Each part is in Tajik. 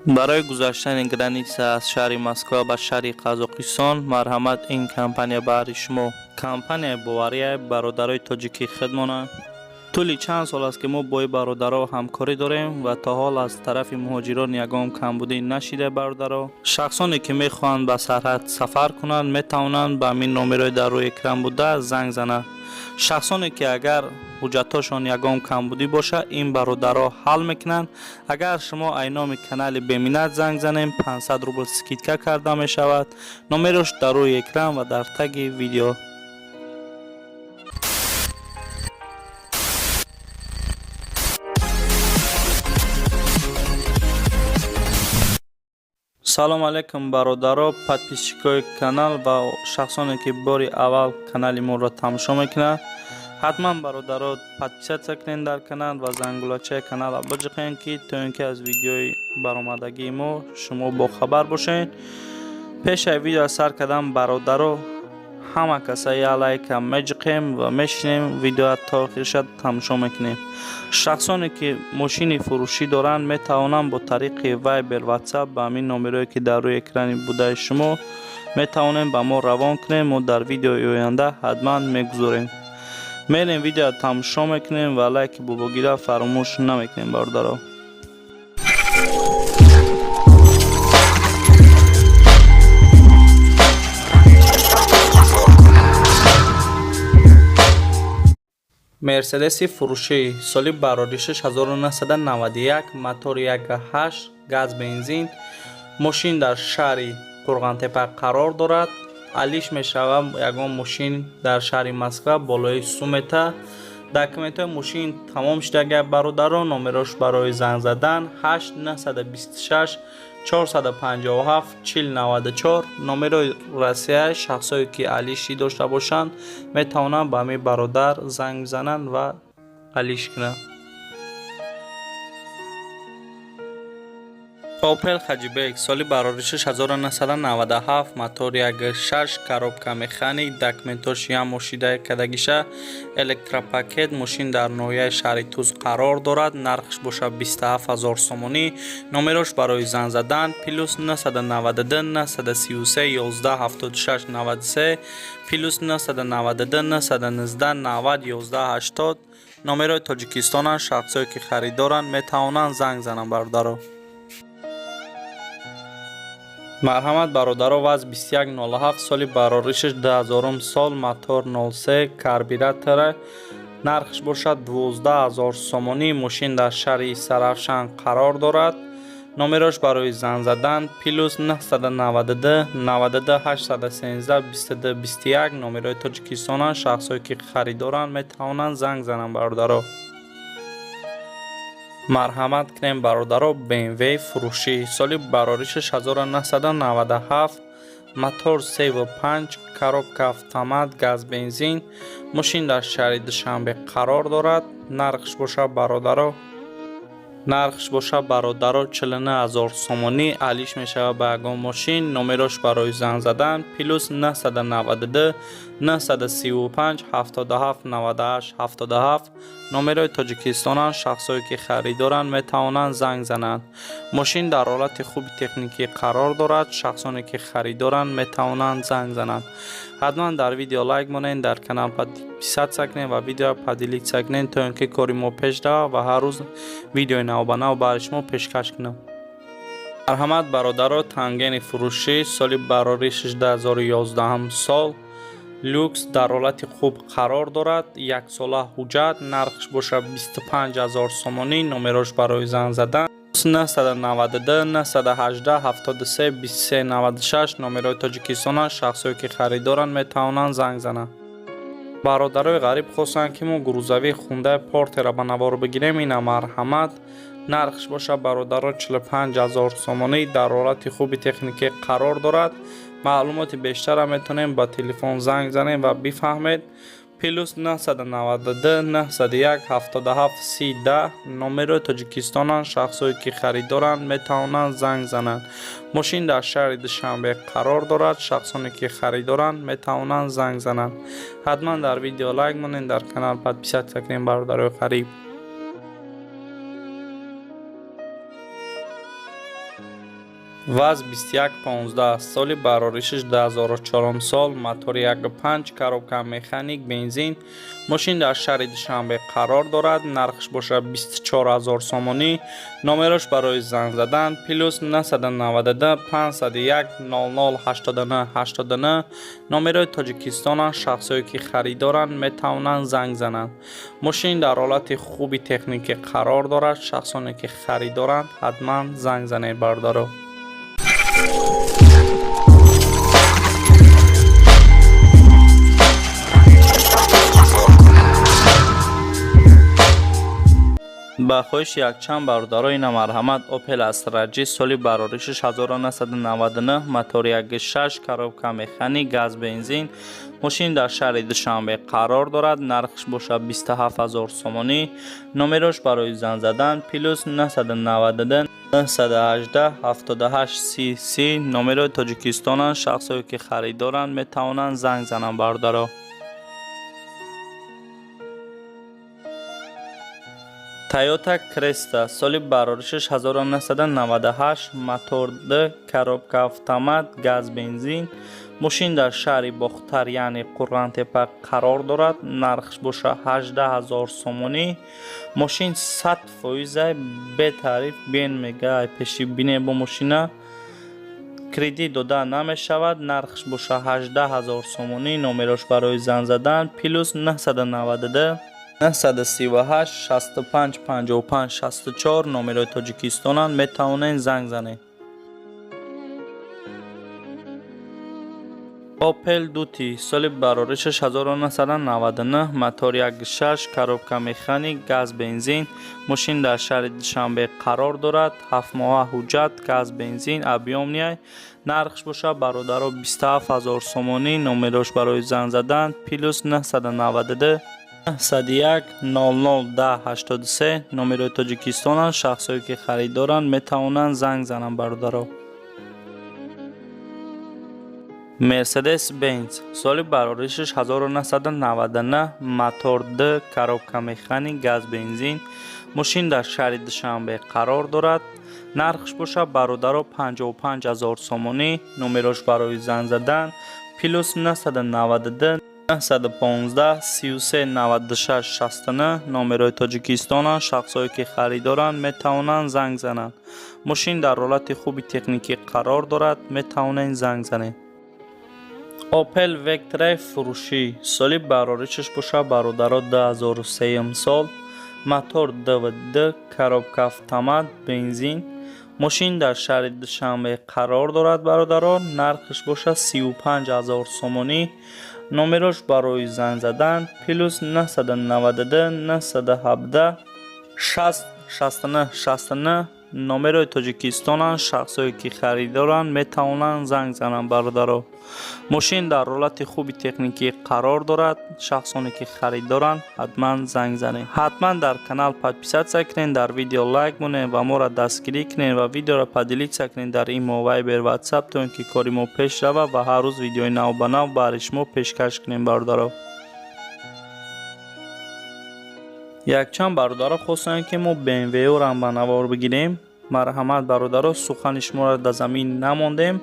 Барои гузаштани граница аз шаҳри Москва ба шаҳри Қазоқистон марҳамат, ин компания баҳри шумо компанияи бовария, бародарои тоҷикӣ хидмонанд. Тӯли чанд сол аст, ки мо бо ин бародаро ҳамкорӣ дорем ва то ҳол аз тарафи муҳоҷирон ягон камбудӣ нашида. Бародаро, шахсоне ки мехоҳанд ба сарҳад сафар кунанд, метавонанд ба ҳамин номерҳои дар рӯи экран буда занг зананд. Шахсоне ки агар ҳуҷҷатҳошон ягон камбудӣ бошад, ин бародаро ҳал мекунанд. Агар шумо ай номи канали Беминат занг занем, 500 рубл скидка карда мешавад. Номерош дар рӯи экран ва дар таги видео. Салом алейкум, бародаро, подписчикои канал ва шахсоне ки бори аввал канали моро тамошо мекунанд. Ҳатман, бародаро, подписаться кунед дар канал ва зангулачаи каналро биҷиқед, ки то ин ки аз видеои баромадагии мо шумо бохабар бошед. Пешаи видео сар кардан, бародаро, ҳама каса як лайка меҷиқем ва мешинем, видеоа то охириша тамошо мекунем. Шахсоне ки мошини фурӯшӣ доранд, метавонанд бо тариқи Вайбер, Ватсап ба ҳамин номерое ки дар рӯи экрани будаи шумо метавонем ба мо равон кунем. Мо дар видеои оянда ҳатман мегузорем. Мерем, видео тамошо мекунем ва лайки бобогира фаромӯш намекунем, бародаро. Мерседеси фурӯшӣ, соли бароришаш 1991, мотори 1.8, газ, бензин. Мошин дар шаҳри Қурғантепа қарор дорад. Алиш мешавад ягон мошин дар шаҳри Москва болои сумета. Документҳои мошин тамом шудага, бародаро. Номерош барои занг задан 8 926 457 40 94, номерои Россия. Шахсое ки алишӣ дошта бошанд, метавонанд ба ҳамин бародар занг бизананд ва алиш кунанд. Опел Хэтчбек, соли бароришаш 1997, мотор 1.6, коробка механик, документош як мошидаи кадагиша, электропакет. Мошин дар ноҳияи шаҳри Туз қарор дорад. Нархш бошад 27 ҳазор сомонӣ. Номерош барои занг задан плюс 992 933 11 76 93, плюс 992 919 90 11 80, номерои Тоҷикистонанд. Шахсое ки харидоранд, метавонанд занг зананд, бародаро. Марҳамат, бародаро, ВАЗ 2107, соли бароришаш 2000 сол, мотор 03, карбюратора. Нархш бошад 12 ҳазор сомонӣ. Мошин дар шаҳри Истаравшан қарор дорад. Номерош барои занг задан плюс 992 92 813 22 21, номерои Тоҷикистонанд. Шахсое ки харидоранд, метавонанд занг зананд, бародаро. Марҳамат кунем, бародаро, БМВ фурӯшӣ, соли бароришаш 1997, мотор 3.5, коробка автомат, газ, бензин. Мошин дар шаҳри Душанбе қарор дорад. Нархш бошад, бародаро, 49 ҳазор сомонӣ. Алиш мешавад ба ягон мошин. Номерош барои занг задан плюс 992 935 77 98 77, номерои Тоҷикистонанд. Шахсое ки харидоранд, метавонанд занг зананд. Мошин дар ҳолати хуби техникӣ қарор дорад. Шахсоне ки харидоранд, метавонанд занг зананд. Ҳатман дар видео лайк монед, дар канал подписаться кунед ва видеоро поделиться кунед, то ин ки кори мо пеш равад ва ҳар рӯз видеои навбанав барои шумо пешкаш кунам. Марҳамат, бародаро, Тангени фурӯшӣ, соли бароришаш 2011 сол, люкс, дар ҳолати хуб қарор дорад, яксола ҳуҷҷат. Нархш бошад 25 ҳазор сомонӣ. Номерош барои занг задан 992 918 73 23 96, номерои Тоҷикистонанд. Шахсое ки харидоранд, метавонанд занг зананд. Бародарои ғариб хостанд, ки мо грузовик Хундай Портера ба навор бигирем. Ина, марҳамат. Нархш бошад, бародаро, 45 ҳазор сомонӣ. Дар ҳолати хуби техникӣ қарор дорад. Маълумоти бештарро метавонем ба телефон занг занем ва бифаҳмед: плюс 992 901 77 30 10, номерои Тоҷикистонанд. Шахсое ки харидоранд, метавонанд занг зананд. Мошин дар шаҳри Душанбе қарор дорад. Шахсоне ки харидоранд, метавонанд занг зананд. Ҳатман дар видео лайк монед, дар канал подписаться кунед, бародарои ғариб. ВАЗ 2115, соли бароришиш 2004 сол, мотори 1.5, коробка механик, бензин. Мошин дар шаҳри Душанбе қарор дорад, нархш бошад 24 0 сомонӣ. Номерош барои занг задан плюс 992 501 00 89 89. Номерои Тоҷикистонанд, шахсое ки харидоранд метавонанд занг зананд. Мошин дар ҳолати хуби техникӣ қарор дорад, шахсоне ки харидоранд ҳатман занг занед, бародаро. Ба хоҳиши якчанд бародаро ина марҳамат Opel Astra G, соли бароришиш 1999, мотори 1.6, коробка механик, газ, бензин. Мошин дар шаҳри Душанбе қарор дорад, нархш бошад 27 0 сомонӣ. Номерош барои занг задан плюс 992 918 78 30 30. Номерои Тоҷикистонанд, шахсое ки харидоранд метавонанд занг зананд, бародаро. Toyota Cresta, соли бароришиш 1998, мотор 2, коробка автомат, газ, бензин. Мошин дар шаҳри Бохтар, яъне Қурғонтепа қарор дорад, нархш бошад 18 0 сомонӣ. Мошин 100 фоиза бетариф, бен мега пеши бине бо мошина. Кредит дода намешавад, нархш бошад 18 0 сомонӣ. Номерош барои занг задан плюс 992 938 65 55 64. Номерои Тоҷикистонанд, метавонед занг занед. Opel Duty, соли бароришаш 1999, мотор 1.6, коробка механик, газ, бензин. Мошин дар шаҳри Душанбе қарор дорад, 7 моҳа ҳуҷҷат, газ, бензин, объёмный. Нархш бошад, бародаро, 27 0 сомонӣ. Номерош барои занг задан плюс 992 901 00 10 83. Номерои Тоҷикистонанд, шахсое ки харидоранд метавонанд занг зананд, бародаро. Mercedes Benz, соли бароришиш 1999, мотор 2, коробка механик, газ, бензин. Мошин дар шаҳри Душанбе қарор дорад, нархш бошад, бародаро, 55 0 сомонӣ. Номерош барои занг задан плюс 992 915 33 96 69. Номерои Тоҷикистонанд, шахсое ки харидоранд метавонанд занг зананд. Мошин дар ҳолати хуби техникӣ қарор дорад, метавонед занг занед. Opel Vectra фурӯшӣ, соли бароришаш бошад, бародаро, 2003 сол, мотор 2.2, коробка автомат, бензин. Мошин дар шаҳри Душанбе қарор дорад, бародаро, нархш бошад 35 0 сомонӣ. Номерош барои занг задан плюс 992 917 60 69 69. Номерои Тоҷикистонанд, шахсое ки харидоранд метавонанд занг зананд, бародаро. Мошин дар ҳолати хуби техникӣ қарор дорад, шахсоне ки харидоранд ҳатман занг занед. Ҳатман дар канал подписаться кунед, дар видео лайк монед ва моро дастгирӣ кунед ва видеоро поделиться кунед дар имо, Вайбер, Ватсап, то ин ки кори мо пеш равад ва ҳар рӯз видеои навбанав баҳри шумо пешкаш кунем, бародаро. Якчанд бародаро хостанд, ки мо BMW-ро ба навор бигирем. Марҳамат, бародаро, сухани шуморо дар замин намондем.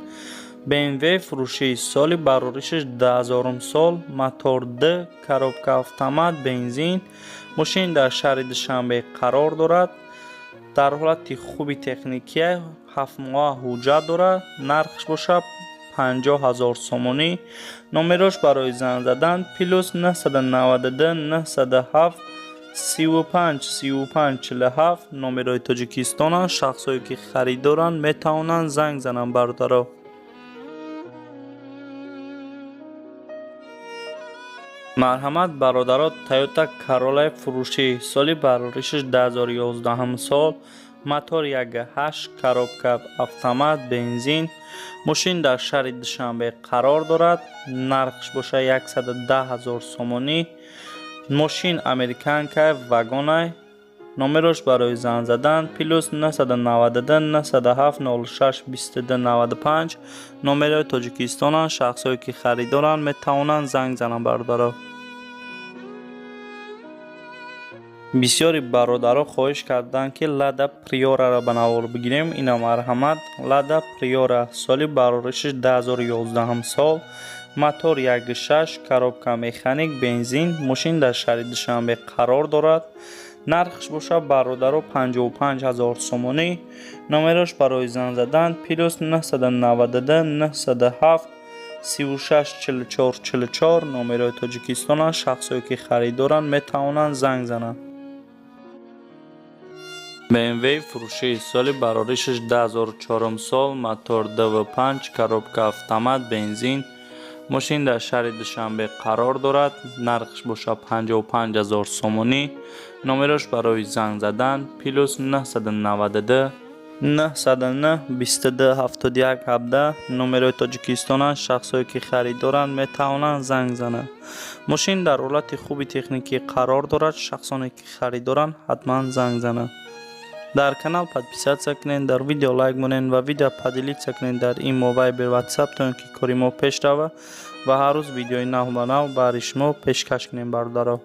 BMW фурӯшӣ, соли бароришаш 2000 сол, мотор 2, коробка автомат, бензин. Мошин дар шаҳри Душанбе қарор дорад, дар ҳолати хуби техникия, 7 моҳа ҳуҷҷат дорад, нархш бошад 50 0 сомонӣ. Номерош барои занг задан плюс 992 907 35 35 47. Номерои Тоҷикистонанд, шахсое ки харидоранд метавонанд занг зананд, бародаро. Марҳамат, бародаро, Toyota Corolla фурӯшӣ, соли бароришаш 2011 сол, мотор 1.8, коробка автомат, бензин. Мошин дар шаҳри Душанбе қарор дорад, нархш бошад 110 0 сомонӣ. Мошин американка, вагонай. Номерош барои занг задан плюс 992 907 06 22 95. Номерои Тоҷикистонанд, шахсое ки харидоранд метавонанд занг зананд, бародаро. Бисёри бародаро хоҳиш карданд, ки Лада Приораро ба навор бигирем. Ина, марҳамат, Лада Приора, соли бароришиш 2011 сол, мотор 1.6, коробка механик, бензин. Мошин дар шаҳри Душанбе қарор дорад. Нархш бошад, бародаро, 55 ҳазор сомонӣ. Номерош барои занг задан плюс 992 907 36 44 44, номерои Тоҷикистонанд. Шахсое ки харидоранд, метавонанд занг зананд. BMW фурӯшӣ, соли бароришаш 2004 сол, мотор 2.5, коробка автомат, бензин. Мошин дар шаҳри Душанбе қарор дорад. Нархш бошад 55 ҳазор сомонӣ. Номерош барои занг задан плюс 992 909 22 71 17, номерои Тоҷикистонанд. Шахсое ки харидоранд, метавонанд занг зананд. Мошин дар ҳолати хуби техникӣ қарор дорад. Шахсоне ки харидоранд, ҳатман занг зананд. Дар канал подписаться кунед, дар видео лайк монед ва видео поделиться кунед дар имо, Вайбер, Ватсап, то ин ки кори мо пеш рава ва ҳар рӯз видеои нав ба нав баҳри шумо пешкаш кунем, бародаро.